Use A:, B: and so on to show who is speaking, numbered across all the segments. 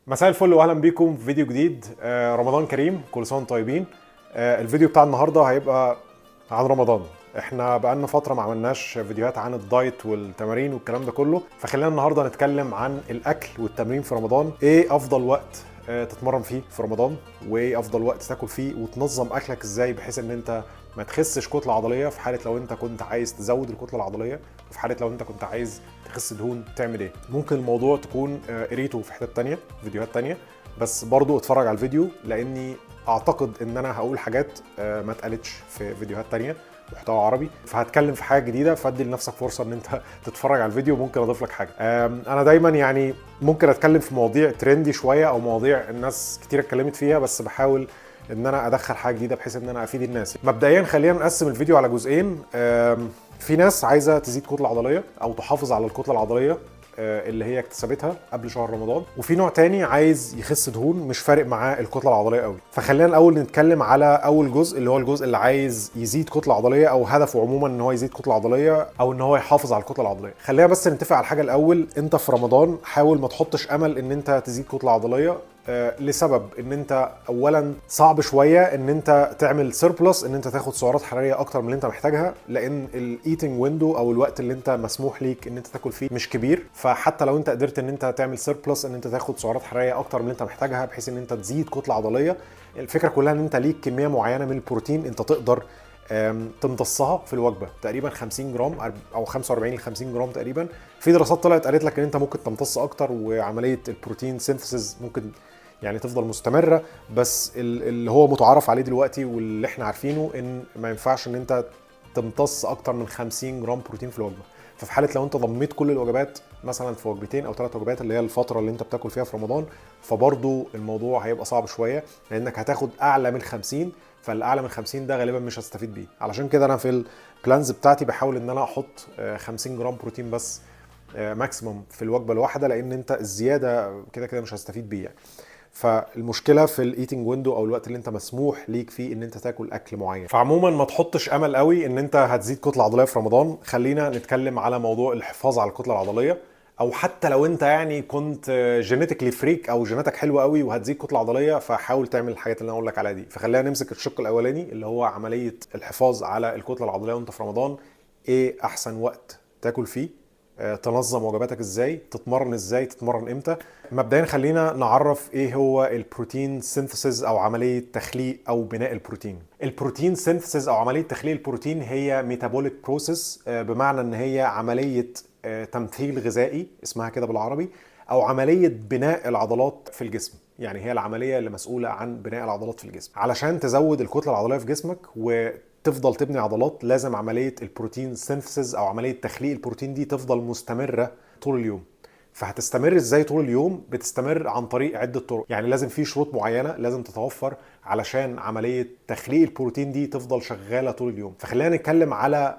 A: مساء الفل واهلا بيكم في فيديو جديد. رمضان كريم، كل سنة وانتم طيبين. الفيديو بتاع النهارده هيبقى عن رمضان. احنا بقالنا فترة ما عملناش فيديوهات عن ال diet والتمارين والكلام ده كله، فخلينا النهارده نتكلم عن الاكل والتمرين في رمضان. ايه افضل وقت تتمرن فيه في رمضان، وايه افضل وقت تاكل فيه، وتنظم اكلك ازاي بحيث ان انت ما تخسش كتلة عضلية في حاله لو انت كنت عايز تزود الكتلة العضليه، وفي حاله لو انت كنت عايز تخس دهون تعمل ايه. ممكن الموضوع تكون قريته في حتت تانية، فيديوهات تانية، بس برضو اتفرج على الفيديو لاني اعتقد ان انا هقول حاجات ما اتقالتش في فيديوهات تانية محتوى عربي، فهتكلم في حاجة جديده، فادي لنفسك فرصة ان انت تتفرج على الفيديو، ممكن اضيف لك حاجه. انا دايما يعني ممكن اتكلم في مواضيع trendy شوية او مواضيع الناس كتير اتكلمت فيها، بس بحاول ان انا ادخل حاجة جديدة بحيث ان انا افيد الناس. مبدئيا خلينا نقسم الفيديو على جزئين. في ناس عايزه تزيد كتلة عضلية او تحافظ على الكتلة العضلية اللي هي اكتسبتها قبل شهر رمضان، وفي نوع تاني عايز يخس دهون، مش فارق معاه الكتلة العضلية قوي. فخلينا الاول نتكلم على اول جزء، اللي هو الجزء اللي عايز يزيد كتلة عضلية، او هدفه عموما ان هو يزيد كتلة عضلية او ان هو يحافظ على الكتلة العضليه. خلينا بس نتفق على حاجة الاول، انت في رمضان حاول ما تحطش امل ان انت تزيد كتلة عضلية، لسبب ان انت اولا صعب شوية ان انت تعمل surplus، ان انت تاخد سعرات حرارية اكتر من اللي انت محتاجها، لان ال eating window او الوقت اللي انت مسموح ليك ان انت تاكل فيه مش كبير. فحتى لو انت قدرت ان انت تعمل surplus، ان انت تاخد سعرات حرارية اكتر من اللي انت محتاجها بحيث ان انت تزيد كتلة عضليه، الفكرة كلها ان انت ليك كمية معينة من البروتين انت تقدر تمتصها في الوجبه، تقريبا 50 جرام او 45 ل 50 جرام تقريبا. في دراسات طلعت قالت لك ان انت ممكن تمتص اكتر، وعملية ال protein synthesis ممكن يعني تفضل مستمره، بس اللي هو متعارف عليه دلوقتي واللي احنا عارفينه ان ما ينفعش ان انت تمتص اكتر من 50 جرام بروتين في الوجبه. ففي حاله لو انت ضميت كل الوجبات مثلا في وجبتين او ثلاث وجبات اللي هي الفترة اللي انت بتاكل فيها في رمضان، فبرضو الموضوع هيبقى صعب شوية لانك هتاخد اعلى من 50، فالاعلى من 50 ده غالبا مش هستفيد بيه. علشان كده انا في ال plans بتاعتي بحاول ان انا احط 50 جرام بروتين بس maximum في الوجبة الواحده، لان انت الزيادة كده كده مش هستفيد بيه يعني. فالمشكلة في ال eating window او الوقت اللي انت مسموح ليك فيه ان انت تاكل اكل معين. فعموما ما تحطش امل قوي ان انت هتزيد كتلة عضلية في رمضان. خلينا نتكلم على موضوع الحفاظ على الكتلة العضليه، او حتى لو انت يعني كنت genetically freak او جيناتك حلوة قوي وهتزيد كتلة عضليه، فحاول تعمل الحاجات اللي انا اقول لك عليها دي. فخلينا نمسك الشق الاولاني اللي هو عملية الحفاظ على الكتلة العضلية وانت في رمضان. ايه احسن وقت تاكل فيه؟ تنظم وجباتك ازاي؟ تتمرن ازاي؟ تتمرن امتى؟ مبدئيا خلينا نعرف ايه هو ال protein synthesis او عملية تخليق او بناء البروتين. ال protein synthesis او عملية تخليق البروتين هي metabolic process، بمعنى ان هي عملية تمثيل غذائي اسمها كده بالعربي، او عملية بناء العضلات في الجسم. يعني هي العملية اللي مسؤولة عن بناء العضلات في الجسم. علشان تزود الكتلة العضلية في جسمك وتفضل تبني عضلات، لازم عملية ال protein synthesis او عملية تخليق البروتين دي تفضل مستمرة طول اليوم. فهتستمر ازاي طول اليوم؟ بتستمر عن طريق عده طرق، يعني لازم في شروط معينة لازم تتوفر علشان عملية تخليق البروتين دي تفضل شغالة طول اليوم. فخلينا نتكلم على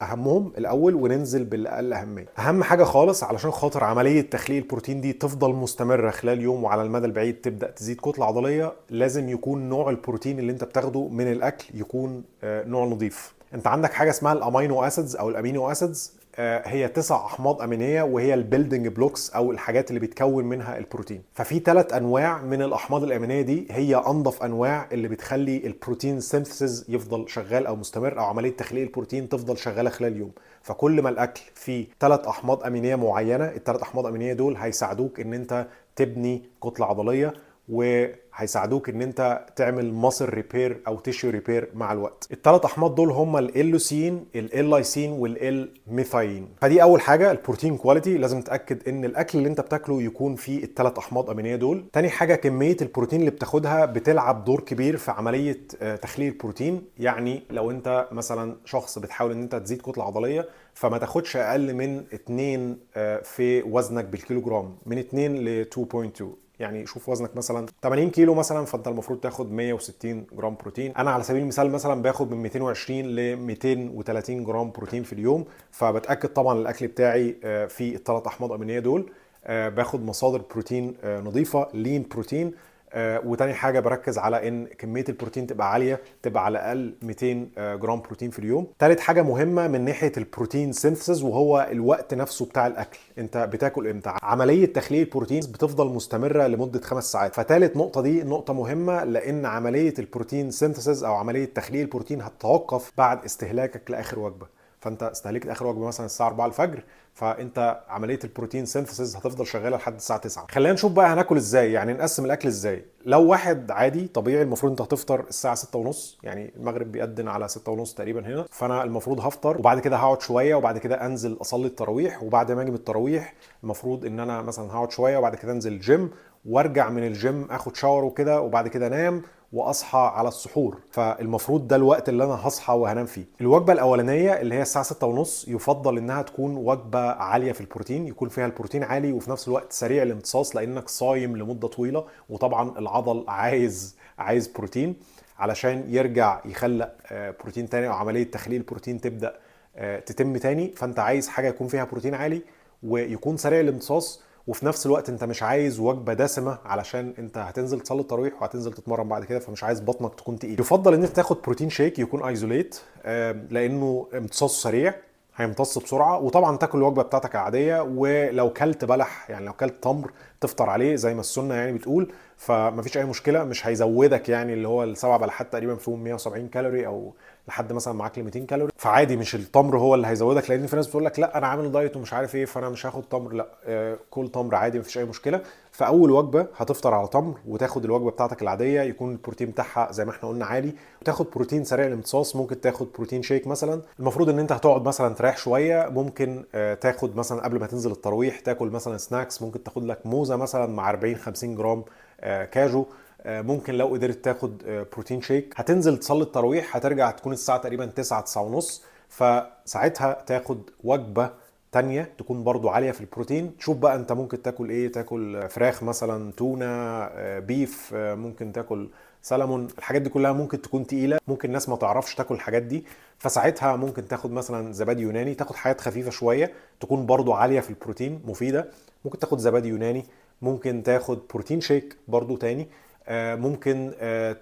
A: اهمهم الاول وننزل بالاقل اهميه. اهم حاجة خالص علشان خاطر عملية تخليق البروتين دي تفضل مستمرة خلال يوم وعلى المدى البعيد تبدا تزيد كتلة عضليه، لازم يكون نوع البروتين اللي انت بتاخده من الاكل يكون نوع نظيف. انت عندك حاجة اسمها ال amino acids او ال amino acids، هي تسع احماض امينيه وهي ال building blocks او الحاجات اللي بيتكون منها البروتين. ففي ثلاث انواع من الاحماض الامينية دي هي انظف انواع اللي بتخلي ال protein synthesis يفضل شغال او مستمر، او عملية تخليق البروتين تفضل شغالة خلال اليوم. فكل ما الاكل فيه ثلاث احماض امينيه معينه، الثلاث احماض امينيه دول هيساعدوك ان انت تبني كتلة عضلية وهيساعدوك ان انت تعمل muscle repair او tissue repair مع الوقت. الثلاث احماض دول هم ال L-leucine، ال L-lysine، وال L-methionine. فدي اول حاجه، ال protein quality، لازم تتاكد ان الاكل اللي انت بتاكله يكون فيه الثلاث احماض امينيه دول. تاني حاجه، كمية البروتين اللي بتاخدها بتلعب دور كبير في عملية تخليق البروتين. يعني لو انت مثلا شخص بتحاول ان انت تزيد كتلة عضليه، فما تاخدش اقل من 2 في وزنك بالكيلوجرام، من 2 ل 2.2. يعني شوف وزنك مثلا 80 كيلو مثلا، فانت المفروض تاخد 160 جرام بروتين. انا على سبيل المثال مثلا باخد من 220 ل 230 جرام بروتين في اليوم، فبتاكد طبعا الاكل بتاعي فيه الثلاث احماض امينيه دول. باخد مصادر بروتين نظيفه، lean protein. وتاني حاجة بركز على ان كمية البروتين تبقى عاليه، تبقى على الاقل 200 جرام بروتين في اليوم. تالت حاجة مهمة من ناحية ال protein synthesis، وهو الوقت نفسه بتاع الاكل، انت بتاكل امتى. عملية تخليق البروتين بتفضل مستمرة لمدة 5 ساعات. فتالت نقطة دي نقطة مهمه، لان عملية ال protein synthesis او عملية تخليق البروتين هتتوقف بعد استهلاكك لاخر وجبه. فانت استهلكت اخر وجبة مثلا الساعة 4 الفجر، فانت عملية ال protein synthesis هتفضل شغالة لحد الساعة 9. خلينا نشوف بقى هناكل ازاي، يعني نقسم الاكل ازاي. لو واحد عادي طبيعي، المفروض انت هتفطر الساعة 6:30، يعني المغرب بيأذن على 6:30 تقريبا هنا. فانا المفروض هفطر، وبعد كده هقعد شويه، وبعد كده انزل اصلي التراويح، وبعد ما اجي من التراويح المفروض ان انا مثلا هقعد شويه، وبعد كده انزل الجيم، وارجع من الجيم اخد shower وكده، وبعد كده انام واصحى على السحور. فالمفروض ده الوقت اللي انا هصحى وهنام فيه. الوجبة الاولانية اللي هي الساعة 6:30 يفضل انها تكون وجبة عالية في البروتين، يكون فيها البروتين عالي وفي نفس الوقت سريع الامتصاص، لانك صايم لمدة طويله، وطبعا العضل عايز بروتين علشان يرجع يخلق بروتين تاني، او عملية تخليق البروتين تبدا تتم تاني. فانت عايز حاجة يكون فيها بروتين عالي ويكون سريع الامتصاص، وفي نفس الوقت انت مش عايز وجبة دسمة علشان انت هتنزل تصلي التراويح وهتنزل تتمرن بعد كده، فمش عايز بطنك تكون تقيل. يفضل ان انت تاخد protein shake يكون isolate، لانه امتصاصه سريع، هيمتص بسرعه. وطبعا تاكل الوجبة بتاعتك العاديه، ولو كلت بلح، يعني لو كلت تمر تفطر عليه زي ما السنة يعني بتقول، فمفيش اي مشكله، مش هيزودك يعني اللي هو السبع بلحات تقريبا فيهم 170 كالوري او لحد مثلا معاك ل 200 كالوري، فعادي مش التمر هو اللي هيزودك. لان في ناس بتقول لك لا انا عامل دايت ومش عارف ايه فانا مش هاخد تمر، لا كل تمر عادي مفيش اي مشكله. فاول وجبة هتفطر على تمر، وتاخد الوجبة بتاعتك العادية يكون البروتين بتاعها زي ما احنا قلنا عالي، وتاخد بروتين سريع الامتصاص، ممكن تاخد protein shake مثلا. المفروض ان انت هتقعد مثلا تريح شويه، ممكن تاخد مثلا قبل ما تنزل التراويح تاكل مثلا snacks، ممكن تاخد لك موزة مثلا مع 40 50 جرام كاجو، ممكن لو قدرت تاخد protein shake. هتنزل تصلي التراويح، هترجع تكون الساعة تقريبا 9 9 ونص، فساعتها تاخد وجبة تانية تكون برضو عالية في البروتين. شوف بقى انت ممكن تاكل ايه، تاكل فراخ مثلا، تونة، beef، ممكن تاكل سلمون. الحاجات دي كلها ممكن تكون تقيلة، ممكن الناس ما تعرفش تاكل الحاجات دي، فساعتها ممكن تاخد مثلا زبادي يوناني، تاخد حاجات خفيفة شوية تكون برضو عالية في البروتين مفيدة. ممكن تاخد زبادي يوناني، ممكن تاخد protein shake برضو تاني، ممكن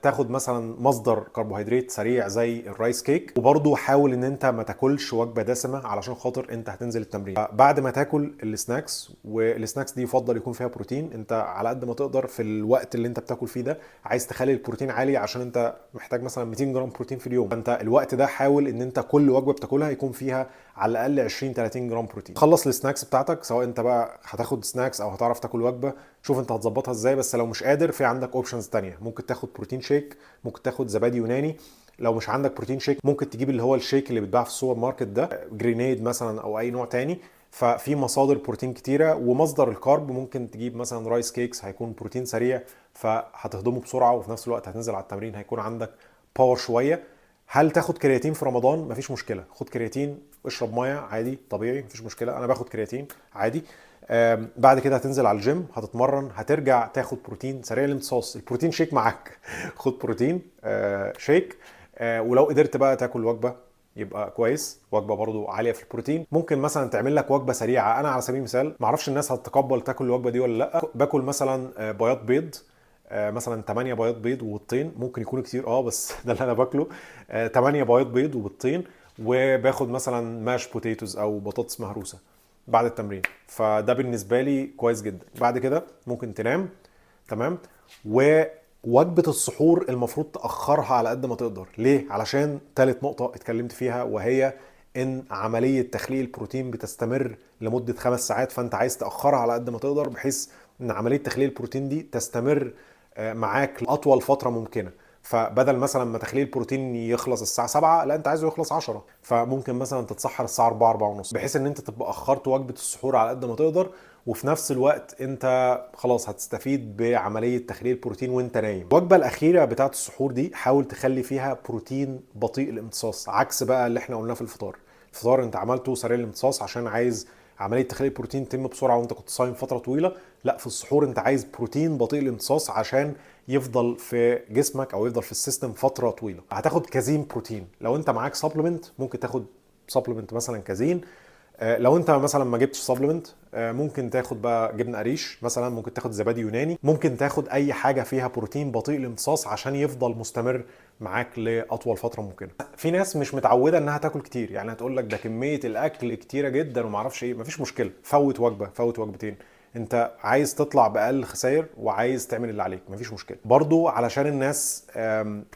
A: تاخد مثلا مصدر كربوهيدرات سريع زي ال rice cake. وبرضو حاول ان انت ما تاكلش وجبة دسمة علشان خاطر انت هتنزل التمرين. بعد ما تاكل ال snacks، وال snacks دي يفضل يكون فيها بروتين، انت على قد ما تقدر في الوقت اللي انت بتاكل فيه ده عايز تخلي البروتين عالي عشان انت محتاج مثلا 200 جرام بروتين في اليوم، فانت الوقت ده حاول ان انت كل وجبة بتاكلها يكون فيها على الاقل 20 30 جرام بروتين. خلص ال snacks بتاعتك، سواء انت بقى هتاخد snacks او هتعرف تاكل وجبه، شوف انت هتظبطها ازاي. بس لو مش قادر في عندك options تانية، ممكن تاخد protein shake، ممكن تاخد زبادي يوناني. لو مش عندك protein shake ممكن تجيب اللي هو ال shake اللي بيتباع في السوبر ماركت ده، Grenade مثلا او اي نوع تاني. ففي مصادر بروتين كتيره. ومصدر ال carb ممكن تجيب مثلا rice cakes، هيكون بروتين سريع فهتهضمه بسرعه، وفي نفس الوقت هتنزل على التمرين هيكون عندك power شويه. هل تاخد كرياتين في رمضان؟ مفيش مشكله، خد كرياتين، اشرب مية عادي طبيعي مفيش مشكله، انا باخد كرياتين عادي. بعد كده هتنزل على الجيم هتتمرن، هترجع تاخد بروتين سريع الامتصاص، ال protein shake معاك خد بروتين shake، ولو قدرت بقى تاكل وجبة يبقى كويس، وجبة برضو عالية في البروتين. ممكن مثلا تعمل لك وجبة سريعه. انا على سبيل المثال معرفش الناس هتتقبل تاكل الوجبة دي ولا لا، باكل مثلا بياض بيض، مثلا 8 بياض بيض وبيضتين، ممكن يكونوا كتير بس ده اللي انا باكله، 8 بياض بيض وبيضتين، وباخد مثلا mashed potatoes او بطاطس مهروسه بعد التمرين، فده بالنسبة لي كويس جدا. بعد كده ممكن تنام، تمام. ووجبه السحور المفروض تاخرها على قد ما تقدر. ليه؟ علشان تالت نقطة اتكلمت فيها، وهي ان عملية تخليق البروتين بتستمر لمدة 5 ساعات، فانت عايز تاخرها على قد ما تقدر بحيث ان عملية تخليق البروتين دي تستمر معاك لاطول فترة ممكنه. فبدل مثلا ما تخليق البروتين يخلص الساعة 7، لا انت عايزه يخلص 10، فممكن مثلا تتسحر الساعة 4 4 ونص، بحيث ان انت تبقى اخرت وجبة السحور على قد ما تقدر، وفي نفس الوقت انت خلاص هتستفيد بعملية تخليق البروتين وانت نايم. الوجبة الاخيرة بتاعه السحور دي حاول تخلي فيها بروتين بطيء الامتصاص، عكس بقى اللي احنا قلناه في الفطار. الفطار انت عملته سريع الامتصاص عشان عايز عملية تخليق البروتين تتم بسرعة وانت كنت صايم فترة طويله. لا، في السحور انت عايز بروتين بطيء الامتصاص عشان يفضل في جسمك او يفضل في ال system فترة طويله. هتاخد casein protein، لو انت معاك supplement ممكن تاخد supplement مثلا كازين. لو انت مثلا ما جبتش supplement، ممكن تاخد بقى جبنه قريش مثلا، ممكن تاخد زبادي يوناني، ممكن تاخد اي حاجة فيها بروتين بطيء الامتصاص عشان يفضل مستمر معاك لاطول فترة ممكنة. في ناس مش متعوده انها تاكل كتير، يعني هتقول لك ده كمية الاكل كتيرة جدا وما اعرفش ايه. مفيش مشكله، فوت وجبه، فوت وجبتين، انت عايز تطلع باقل خسائر وعايز تعمل اللي عليك، مفيش مشكلة. برضو علشان الناس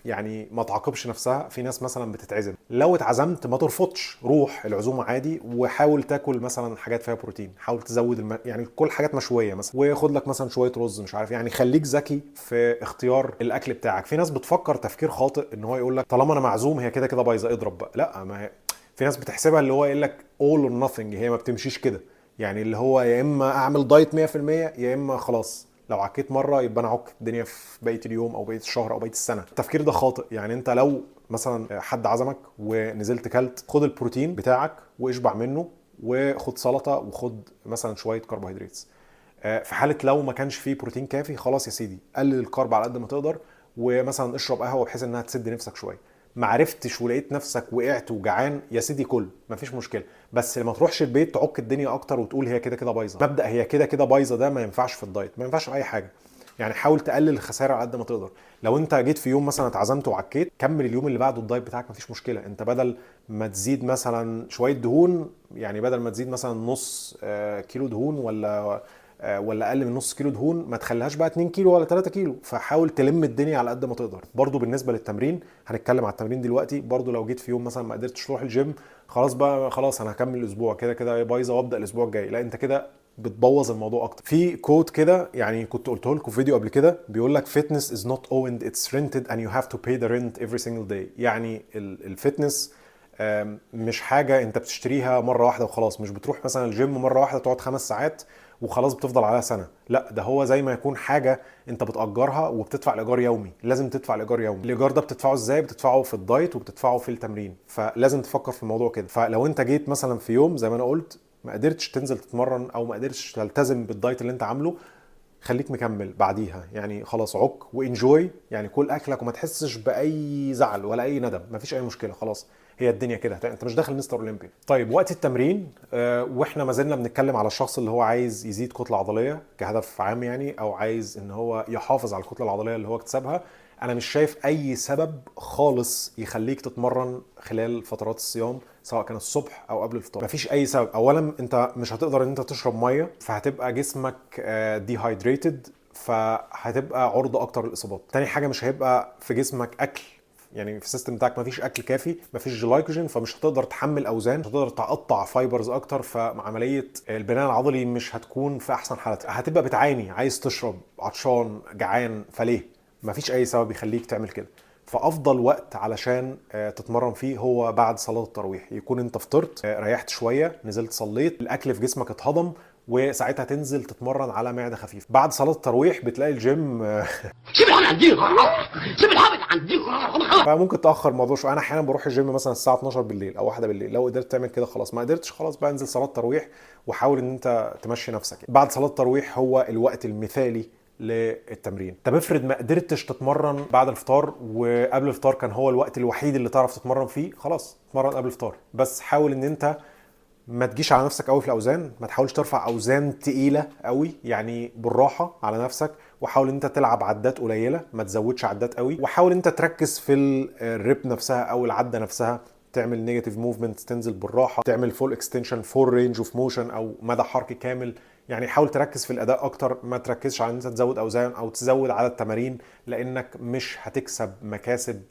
A: يعني ما تعاقبش نفسها، في ناس مثلا بتتعزم، لو اتعزمت ما ترفضش، روح العزومة عادي وحاول تاكل مثلا حاجات فيها بروتين، حاول تزود يعني كل حاجات مشوية مثلا، وخد لك مثلا شوية رز مش عارف، يعني خليك ذكي في اختيار الاكل بتاعك. في ناس بتفكر تفكير خاطئ ان هو يقول لك طالما انا معزوم هي كده كده بايظة اضرب بقى. لا، ما هي في ناس بتحسبها اللي هو يقول لك all or nothing، هي ما بتمشيش كده، يعني اللي هو يا اما اعمل diet 100% يا اما خلاص لو عكيت مرة يبقى انا عك الدنيا في بقية اليوم او بقية الشهر او بقية السنة. التفكير ده خاطئ. يعني انت لو مثلا حد عزمك ونزلت كلت، خد البروتين بتاعك واشبع منه، وخد سلطة، وخد مثلا شوية كربوهيدرات. في حاله لو ما كانش فيه بروتين كافي، خلاص يا سيدي قلل ال carb على قد ما تقدر، ومثلا اشرب قهوة بحيث انها تسد نفسك شوية. ما عرفتش ولقيت نفسك وقعت وجعان، يا سيدي كل، مفيش مشكلة، بس ما تروحش البيت تعك الدنيا اكتر وتقول هي كده كده بايظة. مبدا هي كده كده بايظة ده ما ينفعش في ال diet، ما ينفعش في اي حاجة. يعني حاول تقلل الخسائر على قد ما تقدر. لو انت جيت في يوم مثلا اتعزمت وعكيت، كمل اليوم اللي بعده ال diet بتاعك مفيش مشكلة. انت بدل ما تزيد مثلا شوية دهون، يعني بدل ما تزيد مثلا نص كيلو دهون ولا اقل من نص كيلو دهون، ما تخليهاش بقى 2 كيلو ولا 3 كيلو، فحاول تلم الدنيا على قد ما تقدر. برضو بالنسبة للتمرين، هنتكلم على التمرين دلوقتي. برضو لو جيت في يوم مثلا ما قدرتش تروح الجيم، خلاص بقى، خلاص انا هكمل الاسبوع كده كده بايظة وابدا الاسبوع الجاي، لا انت كده بتبوظ الموضوع اكتر. في quote كده يعني كنت قلته لكم في فيديو قبل كده، بيقول لك fitness is not owned it's rented and you have to pay the rent every single day. يعني ال fitness مش حاجة انت بتشتريها مرة واحدة وخلاص، مش بتروح مثلا الجيم مرة واحدة تقعد 5 ساعات وخلاص بتفضل عليها سنة، لا ده هو زي ما يكون حاجة انت بتأجرها وبتدفع الايجار يومي، لازم تدفع الايجار يومي. الايجار ده بتدفعه ازاي؟ بتدفعه في ال diet وبتدفعه في التمرين، فلازم تفكر في الموضوع كده. فلو انت جيت مثلا في يوم زي ما انا قلت ما قدرتش تنزل تتمرن او ما قدرتش تلتزم بال diet اللي انت عامله، خليك مكمل بعديها، يعني خلاص عك و enjoy، يعني كل اكلك وما تحسش باي زعل ولا اي ندم، مفيش اي مشكلة، خلاص هي الدنيا كده، انت مش داخل مستر اولمبيا. طيب وقت التمرين، واحنا ما زلنا بنتكلم على الشخص اللي هو عايز يزيد كتلة عضلية كهدف عام يعني، او عايز ان هو يحافظ على الكتلة العضلية اللي هو اكتسبها، انا مش شايف اي سبب خالص يخليك تتمرن خلال فترات الصيام، سواء كان الصبح او قبل الفطار. مفيش اي سبب. اولا انت مش هتقدر ان انت تشرب مية، فهتبقى جسمك dehydrated، فهتبقى عرضه اكتر للاصابات. تاني حاجة مش هيبقى في جسمك اكل، يعني في ال system بتاعك مفيش اكل كافي، مفيش جلايكوجين، فمش هتقدر تحمل اوزان، مش هتقدر تقطع fibers اكتر، فعملية البناء العضلي مش هتكون في احسن حالتها، هتبقى بتعاني، عايز تشرب، عطشان، جعان، فليه؟ مفيش اي سبب يخليك تعمل كده. فافضل وقت علشان تتمرن فيه هو بعد صلاة التراويح، يكون انت فطرت، ريحت شوية، نزلت صليت، الاكل في جسمك اتهضم، وساعتها تنزل تتمرن على معده خفيفة. بعد صلاة التراويح بتلاقي الجيم
B: سيب الحبل عندي، سيب الحبل عندي.
A: فممكن تاخر الموضوع شوية. انا احيانا بروح الجيم مثلا الساعة 12 بالليل او 1 بالليل، لو قدرت تعمل كده خلاص، ما قدرتش خلاص بقى انزل صلاة التراويح وحاول ان انت تمشي نفسك. بعد صلاة التراويح هو الوقت المثالي للتمرين. طب افرض ما قدرتش تتمرن بعد الفطار، وقبل الفطار كان هو الوقت الوحيد اللي تعرف تتمرن فيه، خلاص اتمرن قبل الفطار، بس حاول ان انت ما تجيش على نفسك قوي في الاوزان، ما تحاولش ترفع اوزان تقيلة قوي، يعني بالراحة على نفسك، وحاول ان انت تلعب عدات قليله، ما تزودش عدات قوي، وحاول ان انت تركز في ال rep نفسها او العدة نفسها، تعمل negative movement، تنزل بالراحة، تعمل full extension، full range of motion او مدى حركي كامل. يعني حاول تركز في الاداء اكتر، ما تركزش على ان انت تزود اوزان او تزود عدد تمارين، لانك مش هتكسب مكاسب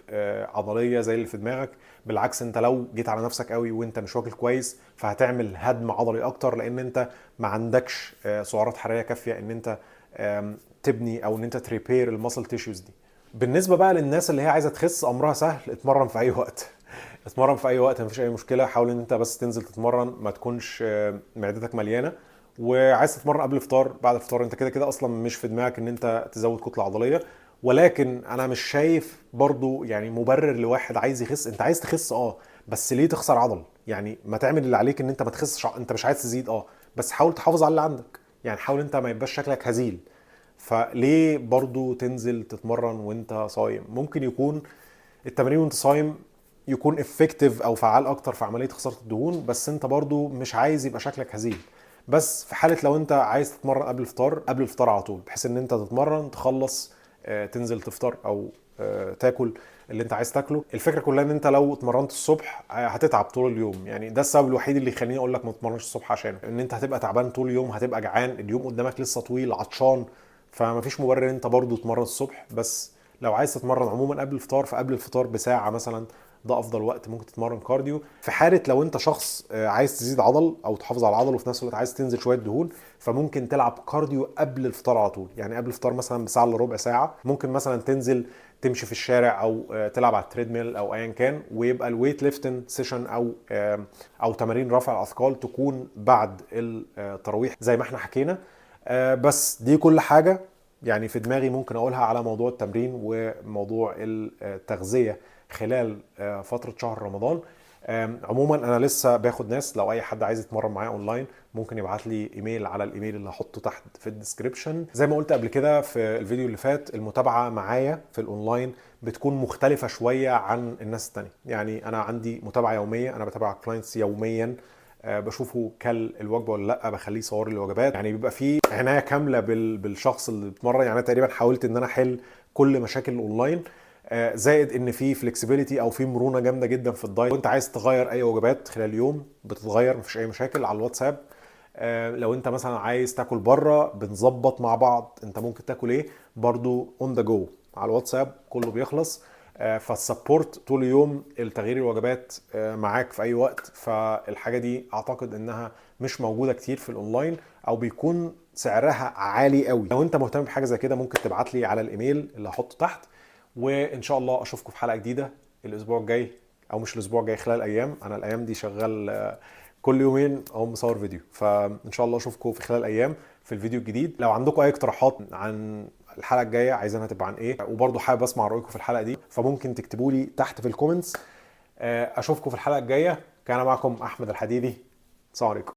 A: عضلية زي اللي في دماغك. بالعكس انت لو جيت على نفسك قوي وانت مش واكل كويس فهتعمل هدم عضلي اكتر، لان انت ما عندكش سعرات حرارية كافيه ان انت تبني او ان انت ت repair ال muscle tissues دي. بالنسبة بقى للناس اللي هي عايزه تخس، امرها سهل، اتمرن في اي وقت، اتمرن في اي وقت، مفيش اي مشكلة. حاول ان انت بس تنزل تتمرن، ما تكونش معدتك مليانة، وعايز تتمرن قبل الفطار بعد الفطار، انت كده كده اصلا مش في دماغك ان انت تزود كتلة عضلية. ولكن انا مش شايف برضو يعني مبرر لواحد عايز يخس. انت عايز تخس بس ليه تخسر عضل؟ يعني ما تعمل اللي عليك ان انت ما تخسش، انت مش عايز تزيد بس حاول تحافظ على اللي عندك، يعني حاول انت ما يبقاش شكلك هزيل. فليه برضو تنزل تتمرن وانت صايم؟ ممكن يكون التمرين وانت صايم يكون effective او فعال اكتر في عملية خسارة الدهون، بس انت برضو مش عايز يبقى شكلك هزيل. بس في حاله لو انت عايز تتمرن قبل الفطار، قبل الفطار على طول، بحيث ان انت تتمرن تخلص تنزل تفطر او تاكل اللي انت عايز تاكله. الفكرة كلها ان انت لو اتمرنت الصبح هتتعب طول اليوم، يعني ده السبب الوحيد اللي يخليني اقول لك ما تتمرنش الصبح، عشانه ان انت هتبقى تعبان طول اليوم، هتبقى جعان، اليوم قدامك لسه طويل، عطشان، فمفيش مبرر ان انت برضه تتمرن الصبح. بس لو عايز تتمرن عموما قبل الفطار، فقبل الفطار بساعة مثلا، ده افضل وقت ممكن تتمرن cardio. في حاله لو انت شخص عايز تزيد عضل او تحافظ على العضل وفي نفس الوقت عايز تنزل شوية دهون، فممكن تلعب cardio قبل الفطار على طول، يعني قبل الفطار مثلا بساعة الا ربع ساعة، ممكن مثلا تنزل تمشي في الشارع او تلعب على ال treadmill او ايا كان، ويبقى ال weight lifting session او تمارين رفع الاثقال تكون بعد التراويح زي ما احنا حكينا. بس دي كل حاجة يعني في دماغي ممكن اقولها على موضوع التمرين وموضوع التغذية خلال فترة شهر رمضان. عموما انا لسه باخد ناس، لو اي حد عايز يتمرن معايا اونلاين ممكن يبعت لي ايميل على الايميل اللي هحطه تحت في ال description. زي ما قلت قبل كده في الفيديو اللي فات، المتابعة معايا في الاونلاين بتكون مختلفة شوية عن الناس التانية. يعني انا عندي متابعه يومية، انا بتابع clients يوميا، بشوفه كل الوجبة ولا لا، بخليه يصور لي الوجبات، يعني بيبقى في عناية كاملة بالشخص اللي بيتمرن. يعني انا تقريبا حاولت ان انا احل كل مشاكل الاونلاين، زائد ان في flexibility او في مرونة جامدة جدا في ال diet. لو انت عايز تغير اي وجبات خلال اليوم بتتغير، مفيش اي مشاكل على الواتساب. لو انت مثلا عايز تاكل بره بنظبط مع بعض انت ممكن تاكل ايه، برضو on the go على الواتساب كله بيخلص. فال support طول اليوم، التغيير الوجبات معاك في اي وقت. فالحاجه دي اعتقد انها مش موجودة كتير في الاونلاين او بيكون سعرها عالي قوي. لو انت مهتم بحاجة زي كده ممكن تبعت لي على الايميل اللي هحطه تحت، وان شاء الله اشوفكم في حلقة جديدة الاسبوع الجاي، او مش الاسبوع الجاي، خلال ايام. انا الايام دي شغال كل يومين اقوم مصور فيديو، فان شاء الله اشوفكم في خلال ايام في الفيديو الجديد. لو عندكم اي اقتراحات عن الحلقة الجاية عايزينها تبقى عن ايه، وبرضه حابب اسمع رايكم في الحلقة دي، فممكن تكتبوا لي تحت في ال comments. اشوفكم في الحلقة الجاية. كان معكم احمد الحديدي، السلام عليكم.